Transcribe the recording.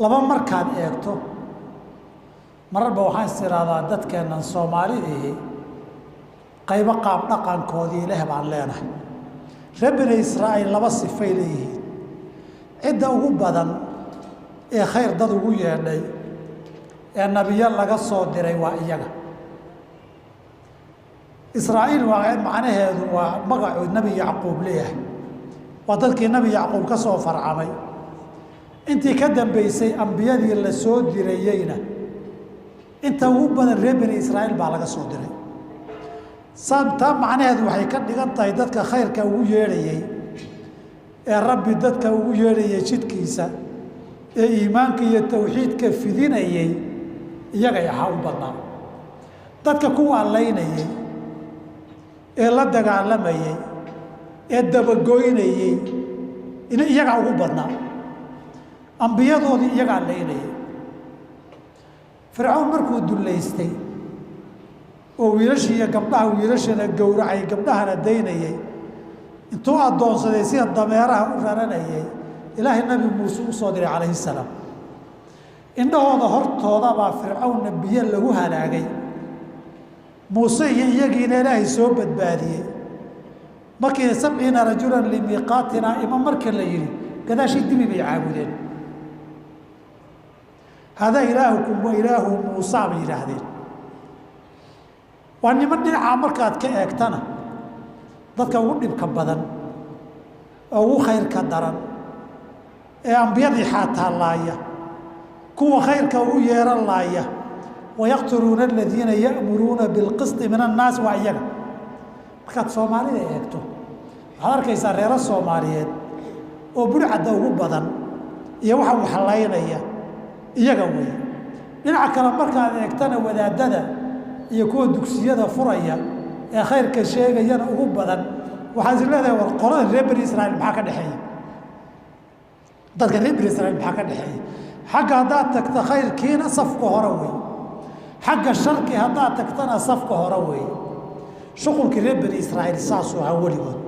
Laba markaad eegto, mararba waxaan is idhaahdaa dadkeennan Soomaalidii qaybo qaab dhaqankoodii leh baan leenahay. Reer Bani Israa'iil laba sifay leeyihiin. Cidda ugu badan ee khayr dad ugu yeedhay ee nebiyo laga soo diray waa iyaga. Israa'iil waa macnaheedu waa magacuu Nebi Yacquub leeyahay, waa dadkii Nebi Yacquub ka soo farcamay. Intii ka dambeysay ambiyadii la soo dirayeyna inta ugu badan reer Bani Israa'iil baa laga soo diray. Taa macnaheedu waxay ka dhigan tahay dadka khayrka ugu yeedhayey ee Rabbi dadka ugu yeedhayay jidkiisa ee iimaanka iyo tawxiidka fidinayey iyagay ahaa u badnaa. Dadka kuwa allaynayey ee la dagaalamayey ee dabagoynayey iyagaa ugu badnaa. Ambiyadoodii iyagaa allaynayey. Fircawn markuu dullaystay oo wiilashii iyo gabdhaha, wiilashana gowracay, gabdhahana daynayey, intuu addoonsaday sida dameeraha u raranayay, Ilaahay Nabi Muuse u soo diray calayhi salaam. Indhahooda hortoodabaa Fircawnna biyo lagu halaagay, Muuse iyo iyagiina Ilaahay soo badbaadiyey. Markii 70 rajulan limiiqaatina ima marka la yidhi, gadaashii dibi bay caabudeen. Hadaa ilaahukum wa ilaahu Muusaa bay yidhaahdeen. Waa niman dhinacaa markaad ka eegtana dadka ugu dhibka badan oo ugu khayrka daran ee ambiyadii xaataa laaya, kuwa khayrka ugu yeeran laaya. Wayaqtuluuna aladiina ya'muruuna bilqisti min annaas waa iyaga. Markaad Soomaalida eegto, waxaad arkaysaa reero Soomaaliyeed oo burcadda ugu badan iyo waxa waxlaynaya iyaga weeye. Dhinaca kale markaad eegtana, wadaadada iyo kuwa dugsiyada furaya ee khayrka sheegayana ugu badan. Waxaad is leedahay, war qolada reer Bani Israiil maxaa ka dhexeeya? Dadka reer Bani Israiil maxaa ka dhexeeya? Xagga haddaad tagto khayrkiina safka hore wey, xagga sharki haddaad tagtana safka hore weeye. Shuqulkii reer Bani Israa'iil saasuu ahaa weligood.